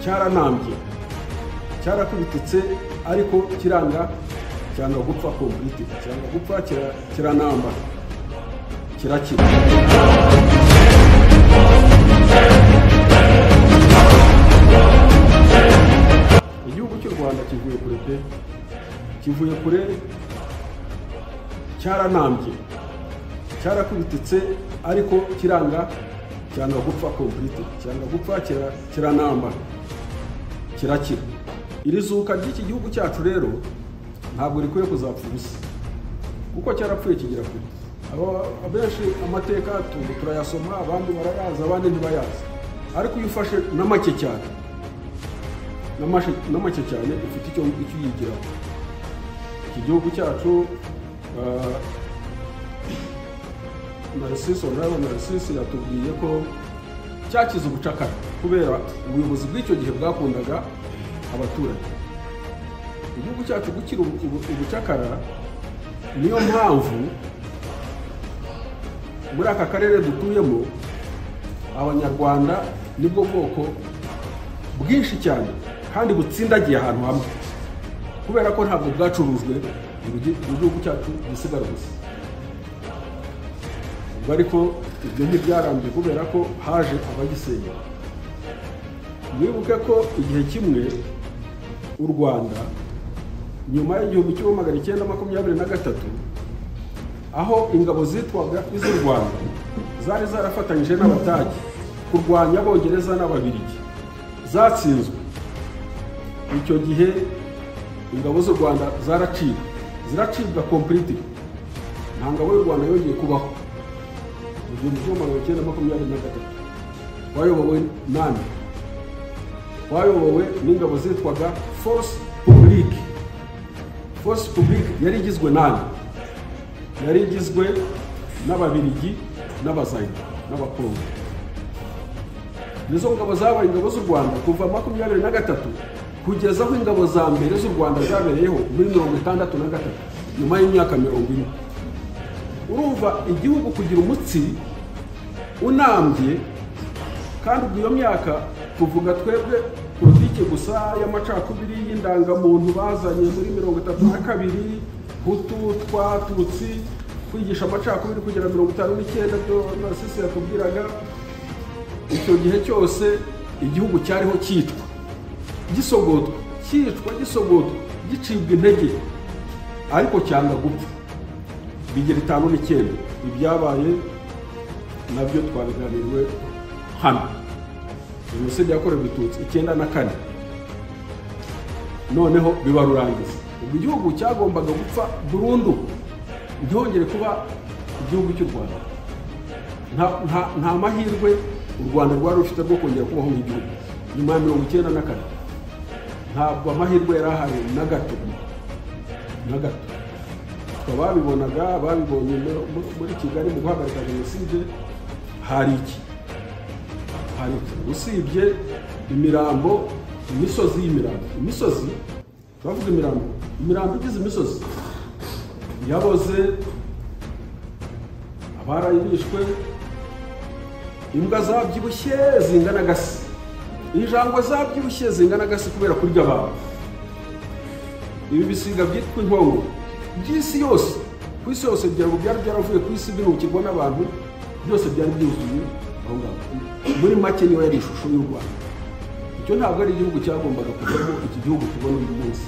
cyaranambye, cyarakubititse, ariko kiranga, cyanga gupfa complete, cyanga gupfa, kiranamba, kirakira. Igihugu cy'u Rwanda kivuye kure pe, kivuye kure, cyaranambye, cyarakubititse, ariko kiranga, cyanga gupfa complete, cyanga gupfa, kiranamba, kirakira. Iri zuka ry'iki gihugu cyacu rero ntabwo rikwiye kuzapfa ubusa, kuko cyarapfuye kigera kure. Abenshi amateka turayasoma, abandi barayazi, abandi ntibayazi, ariko iyo ufashe na make cyane, na make cyane ufite icyo uyigiraho. Iki gihugu cyacu, Narcisse, Honorable Narcisse yatubwiye ko cyakize ubucakara kubera ubuyobozi bw'icyo gihe bwakundaga abaturage. Igihugu cyacu gukira ubucakara, niyo mpamvu muri aka karere dutuyemo Abanyarwanda nibwo bwoko bwinshi cyane kandi butsindagiye ahantu hamwe, kubera ko ntabwo bwacurujwe mu gihugu cyacu gisigara gusa. Ubwo ariko ibyo ntibyarambye kubera ko haje abagisenya. Mwibuke ko igihe kimwe u Rwanda nyuma y'1923, aho ingabo zitwaga iz'u Rwanda zari zarafatanyije n'Abadage kurwanya Abongereza n'Ababiligi zatsinzwe. Icyo gihe ingabo z'u Rwanda zaracibwa, ziracibwa completely. Nta ngabo y'u Rwanda yongeye kubaho mu 1923. Twayobowe nande? Twayobowe n'ingabo zitwaga Force Publique. Force Publique yari igizwe nande? Yari igizwe n'Ababiligi n'Abazayire n'Abakongo. Nizo ngabo zabaye ingabo z'u Rwanda kuva 23 kugeza aho ingabo za mbere z'u Rwanda zabereyeho muri 63, nyuma y'imyaka 40. Urumva igihugu kugira umutsi unambye, kandi ubwo iyo myaka tuvuga twebwe politike gusa y'amacakubiri y'indangamuntu bazanye muri 32, Hutu, Twa, Tutsi, kwigisha amacakubiri kugera 59 byo Narcisse yatubwiraga. Icyo gihe cyose igihugu cyariho cyicwa, gisogotwa, cyicwa, gisogotwa, gicibwa intege, ariko cyanga gupfa. Bigera 59. Ibyabaye nabyo twabiganiriwe hano. Jenoside yakorewe Abatutsi 94, noneho biba rurangiza. Ubwo igihugu cyagombaga gupfa burundu, ntihongere kuba igihugu cy'u Rwanda. Nta mahirwe u Rwanda rwari rufite rwo kongera kubaho nk'igihugu nyuma ya 94. Ntabwo amahirwe yari ahari na gato, na gato. Ababibonaga babibonye muri Kigali mu guhagarika jenoside, hari iki? Hari iki? Usibye imirambo, imisozi y'imirambo, imisozi, turavuga imirambo, imirambo igize imisozi yaboze, abarayibishwe, imbwa zabyibushye zingana gasi, injangwe zabyibushye zingana gasi kubera kurya abantu. Ibi bisiga byitwa inkongo by'isi yose, ku isi yose byari byaravuye ku isi binukirwa n'abantu, byose byari byuzuye aho ngaho. Muri make niyo yari ishusho y'u Rwanda. Icyo ntabwo ari igihugu cyagombaga kuvamo iki gihugu tubona uyu munsi.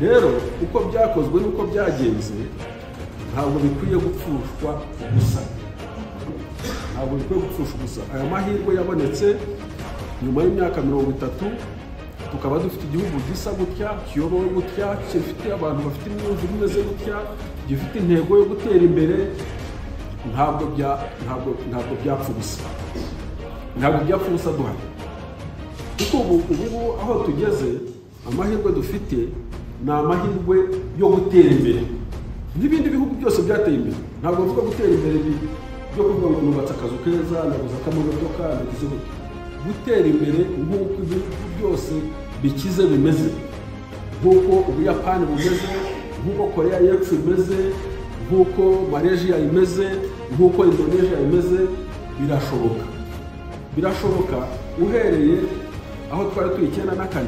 Rero uko byakozwe n'uko byagenze ntabwo bikwiye gupfushwa ubusa, ntabwo bikwiye gupfusha ubusa. Aya mahirwe yabonetse nyuma y'imyaka 30, tukaba dufite igihugu gisa gutya, kiyobowe gutya, gifite abantu bafite imyumvire imeze gutya, gifite intego yo gutera imbere. Ntabwo byapfa ubusa, ntabwo byapfa ubusa duhari. Kuko ubu aho tugeze, amahirwe dufite ni amahirwe yo gutera imbere n'ibindi bihugu byose byateye imbere. Ntabwo mvuga gutera imbere byo kuvuga ngo nubatse akazu keza, naguze akamodoka, nagize gutya. Gutera imbere nk'uko ibihugu byose bikize bimeze, nk'uko Ubuyapani bumeze, nk'uko Korea y'Epfo imeze, nk'uko Malaysia imeze, nk'uko Indonesia imeze, birashoboka. Birashoboka Uhereye aho twari turi 94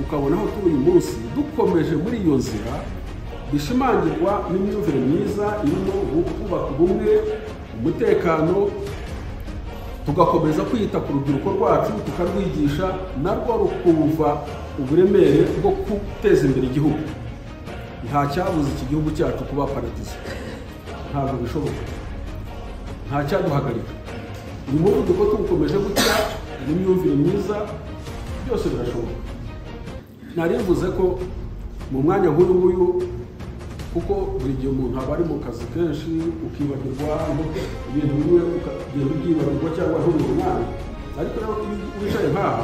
ukabona aho turi uyu munsi, dukomeje muri iyo nzira bishimangirwa n'imyumvire myiza irimo kubaka ubumwe, umutekano, tugakomeza kwita ku rubyiruko rwacu, tukarwigisha narwo rukumva uburemere bwo guteza imbere igihugu. Nta cyabuza iki gihugu cyacu kuba paradizo, ntabwo bishoboka, nta cyaduhagarika. Uyu muvuduko tuwukomeje gutya n'imyumvire myiza, byose birashoboka. Narivuze ko mu mwanya nk'uyu nguyu, kuko buri gihe umuntu aba ari mu kazi kenshi, ukibagirwa ibintu bimwe, ukagenda ubyibagirwa cyangwa ntubure umwanya. Ariko rero iyo wicaye nk'aha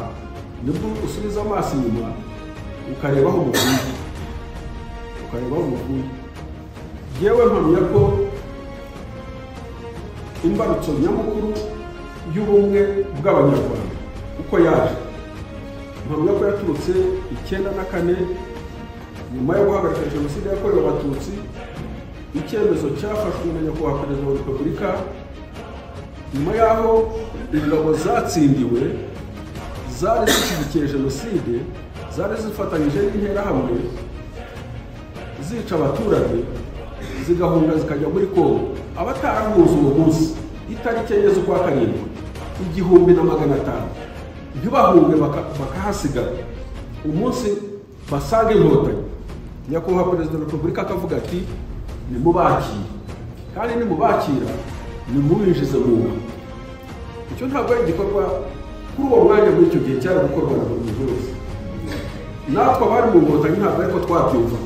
nibwo usubiza amaso inyuma ukareba aho muvuye, ukareba aho muvuye. Yewe mpamya ko imbarutso nyamukuru y'ubumwe bw'Abanyarwanda uko yaje, mpamya ko yaturutse 94 nyuma yo guhagarika Jenoside yakorewe Abatutsi, icyemezo cyafashwe na Nyakubahwa Perezida wa Repubulika nyuma y'aho ingabo zatsindiwe zari zishyigikiye Jenoside, zari zifatanyije n'Interahamwe zica abaturage, zigahunga zikajya muri Kongo. Abatarahunze uwo munsi itariki 7 z'ukwa 7 1500 ntibahunge, bakahasigara umunsi basaga Inkotanyi. Nyakubahwa Perezida wa Repubulika akavuga ati nimubakire, kandi nimubakira nimubinjize mu ngabo. Icyo ntabwo ari igikorwa kuri uwo mwanya muri icyo gihe cyari gukorwa na buri muntu wese. Natwe abari mu Nkotanyi ntabwo ariko twabyumva.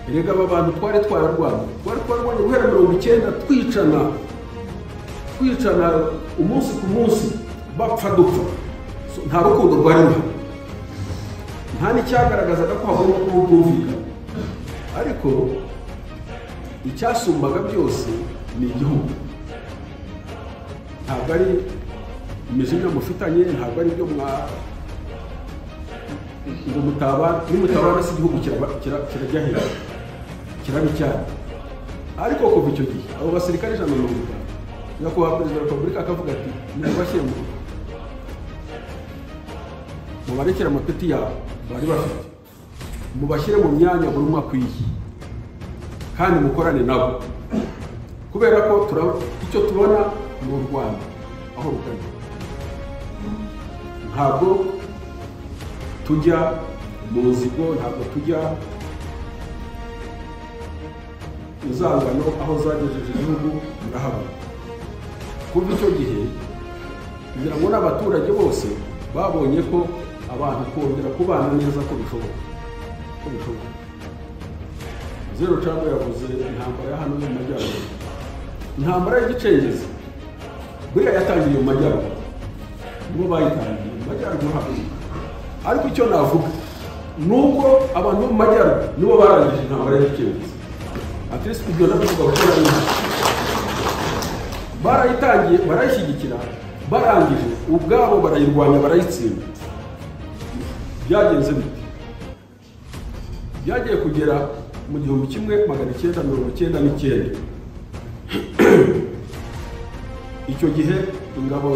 Erega aba bantu twari twararwanye, twari twararwanye guhera 90 twicana umunsi ku munsi, bapfa dupfa. Nta rukundo rwari ruhari, nta n'icyagaragazaga ko hagomba kuba ubwumvikane. Ariko icyasumbaga byose ni igihugu. Ntabwo ari imijinya mufitanye, ntabwo ari ibyo ngo mutabana, nimutabana si igihugu kirajya hejuru, kiraba icyaha. Ariko kuva icyo gihe abo basirikare 150, Nyakubahwa Perezida wa Repubulika akavuga ati nimubashyire mu mubarekere amapeti yabo bari bafite, mubashyire mu myanya buri umwe akwiye, kandi mukorane nabo, kubera ko icyo tubona ni u Rwanda aho rugana. Ntabwo tujya mu nzigo, ntabwo tujya inzangano aho zagejeje igihugu murahabona. Kuva icyo gihe kugira ngo n'abaturage bose babonye ko abantu kongera kubana neza ko bishoboka, ko bishoboka. Zero cyangwa yavuze intambara ya hano mu majyaruguru, intambara y'igicengezi buriya yatangiriye mu majyaruguru, nibo bayitangiye mu majyaruguru hano. Ariko icyo navuga ni uko abantu bo mu majyaruguru nibo barangije intambara y'igicengezi. At least ibyo ndabivuga kuko nari barayitangiye, barayishyigikira, barangije ubwabo barayirwanya, barayitsinda. Byagenze bite? Byagiye kugera mu 1999. Icyo gihe ingabo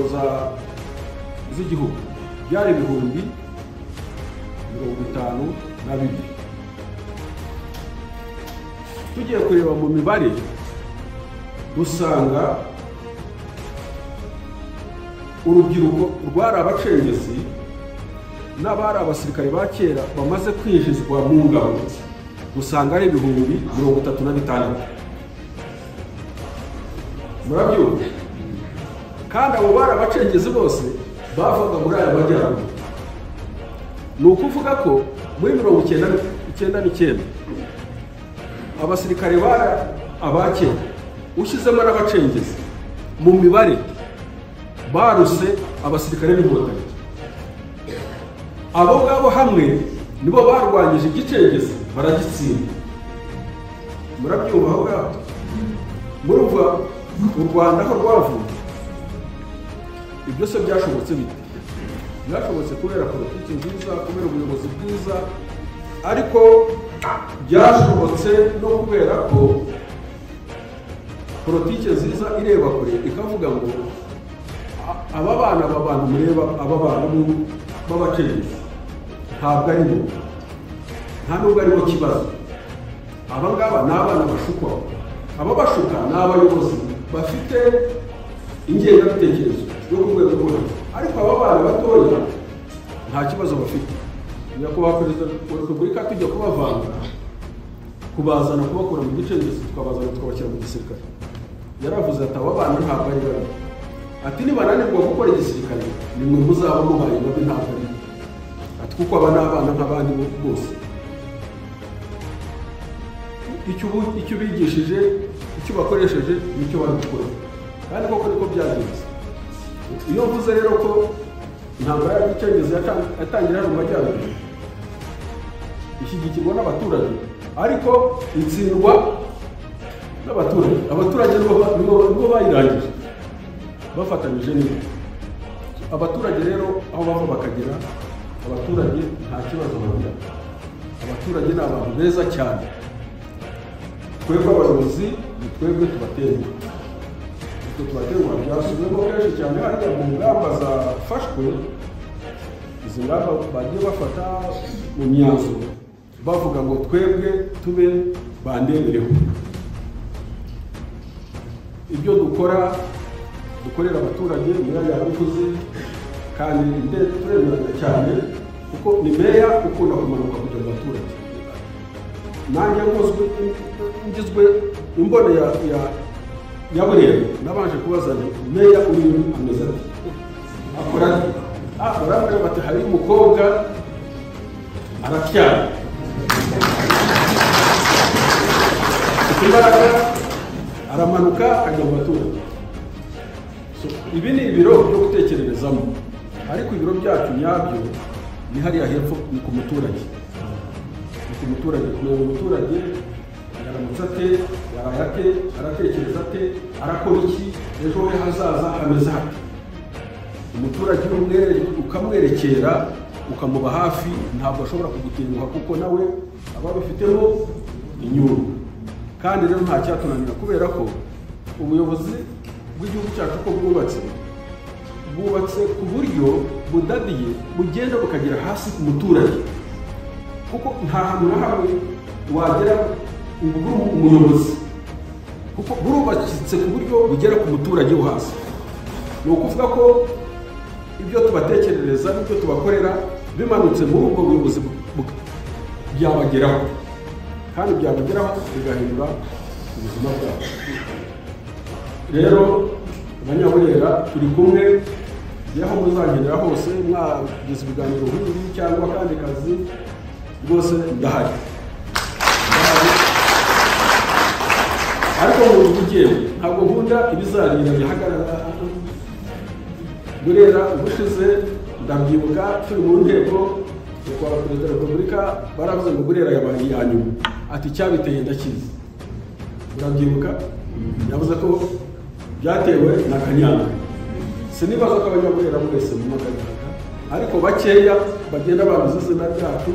z'igihugu byari 52,000. Tugiye kureba mu mibare dusanga urubyiruko rwari abacengezi n'abari abasirikare ba kera bamaze kwinjizwa mu ngabo, usanga ari 36,000. Murabyumva? Kandi abo bari abacengezi bose bavaga muri aya majyaruguru. Ni ukuvuga ko muri 99 abasirikare bari abakera ushyizemo n'abacengezi mu mibare baruse abasirikare b'Inkotanyi. Abo ngabo hamwe nibo barwanyije igicengezi baragitsinda. Murabyumva aho ngaho? Murumva u Rwanda aho rwavuye? Ibyo se byashobotse bite? Byashobotse kubera politiki nziza, kubera ubuyobozi bwiza, ariko byashobotse no kubera ko politiki nziza ireba kure ikavuga ngo Aba bana aba bantu mureba, aba bana b'abacengezi ntabwo ari bo, nta nubwo ari bo kibazo. Aba ngaba ni abana bashukwa. Aba bashuka ni abayobozi bafite ingengabitekerezo yo ku rwego rwo hejuru, ariko aba bana batoya nta kibazo bafite. Nyakubahwa Perezida wa Repubulika tujya kubavanga, kubazana kubakura mu gicengezi tukabazana tukabashyira mu gisirikare, yaravuze ati aba bana ntabwo ari babi, ati nibananirwa gukora igisirikare nimwe muzaba mubaye babi, ntabwo ari, ati kuko aba ni abana nk'abandi bose. Icyo ubigishije, icyo bakoresheje nicyo bari gukora, kandi koko niko byagenze. Iyo mvuze rero ko intambara y'igicengezi yatangira hano mu majyaruguru ishyigikirwa n'abaturage, ariko itsindwa n'abaturage. Abaturage nibo bayirangije bafatanyije n'ibo. Abaturage rero aho bava bakagera, abaturage nta kibazo bagira. Abaturage ni abantu beza cyane. Twebwe abayobozi ni twebwe tubatenguha, twe tubatenguha. Byasubiyemo kenshi cyane hariya mu ngamba zafashwe, izi ngamba bagiye bafata mu myanzuro bavuga ngo twebwe tube bandebereho, ibyo dukora dukorera abaturage. Meya yabivuze kandi turemeranya cyane, kuko ni meya ukunda kumanuka kujya mu baturage. Nanjye ngizwe imbone ya Burera, nabanje kubaza meya uyu ameze ati akora ati, barambwira bati hari umukobwa aratyara imbaraga, aramanuka ajya mu baturage. Ibi ni ibiro byo gutekererezamo, ariko ibiro byacu nyabyo ni hariya hepfo, ni ku muturage. Ni ku muturage, kumenya umuturage yaramutse ate, yaraye ate, aratekereza ate, arakora iki, ejo he hazaza hameze hate. Umuturage ukamwerekera ukamuba hafi, ntabwo ashobora kugutenguha kuko nawe aba abifitemo inyungu. Kandi rero nta cyatunanira, kubera ko ubuyobozi bw'igihugu cyacu ko bwubatse ku buryo budadiye, bugenda bukagera hasi ku muturage, kuko nta hantu na hamwe wagera ngo umuyobozi, kuko burubakitse ku buryo bugera ku muturage wo hasi. Ni ukuvuga ko ibyo tubatekerereza n'ibyo tubakorera bimanutse muri ubwo buyobozi byabageraho, kandi byabageraho bigahindura ubuzima bwabo. Rero Abanyaburera turi kumwe, aho muzankenera hose, mwagize ibiganiro nk'ibi cyangwa akandi kazi, rwose ndahari. Ariko mu bugiye ntabwo nkunda ibizarira bihagarara. Burera ubushize ndabyibuka turi mu nteko kwa Perezida wa Repubulika, baravuze ngo Burera yabaye iya nyuma, ati icyabiteye ndakizi. Urabyibuka? Yavuze ko byatewe na kanyanga. Sinibaza ko Abanyaburera mwese mu kanyanga, ariko bakeya bagenda babuze izina ryacu,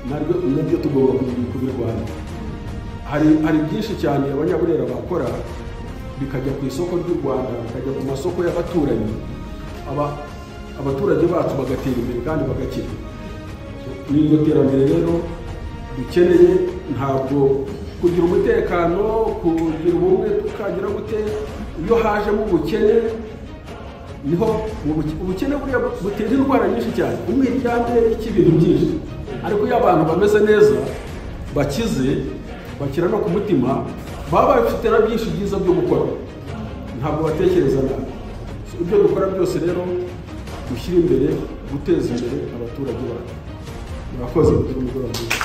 naryo tugomba kubirwanya. Hari byinshi cyane Abanyaburera bakora bikajya ku isoko ry'u Rwanda, bikajya ku masoko y'abaturanyi, abaturage bacu bagatera imbere kandi bagakira. N'iryo terambere rero dukeneye, ntabwo kugira umutekano, kugira ubumwe, tukagira gute iyo hajemo ubukene, niho ubukene buriya butera indwara nyinshi cyane, umwiryane, ibintu byinshi. Ariko iyo abantu bameze neza, bakize, bakira no ku mutima, baba bafite na byinshi byiza byo gukora, ntabwo batekereza nabi. Ibyo dukora byose rero gushyira imbere, guteza imbere abaturage bacu. Murakoze, kugira umugoroba mwiza.